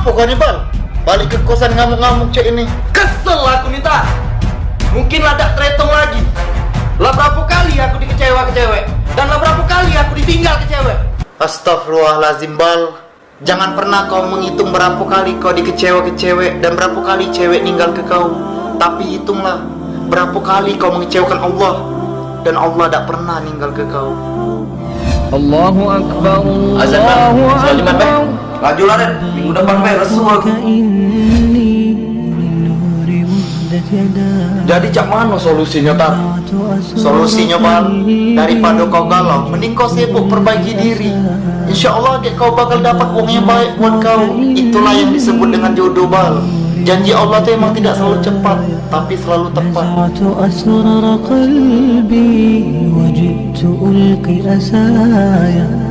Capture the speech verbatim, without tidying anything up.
Kau ni, Bal, balik ke kosan ngamuk-ngamuk cak ini. Kesel aku ni, Tar. Mungkin lah dak teretong lagi. Lah berapo kali aku dikecewa ke cewek, dan lah berapo kali aku ditinggal ke cewek. Astagfirullahalazim, Bal. Jangan pernah kau menghitung berapo kali kau dikecewa ke cewek dan berapo kali cewek ninggal ke kau. Tapi hitunglah berapo kali kau mengecewakan Allah, dan Allah dak pernah ninggal ke kau. Allahu Akbar. Azan, Bang. Allahu Solat Jumat, Bang. Akbar. Laju lah, Den. Minggu depan bae resu aku. Jadi cak mano solusinyo, Tar? Solusinyo, Bal, daripado kau galau, mending kau sibuk perbaiki diri. Insya Allah, gek kau bakal dapat wong yang baik buat kau. Itulah yang disebut dengan jodoh, Bal. Janji Allah tu emang tidak selalu cepat, tapi selalu tepat. زعزعت أسرار قلبي وجئت ألقي أسايا.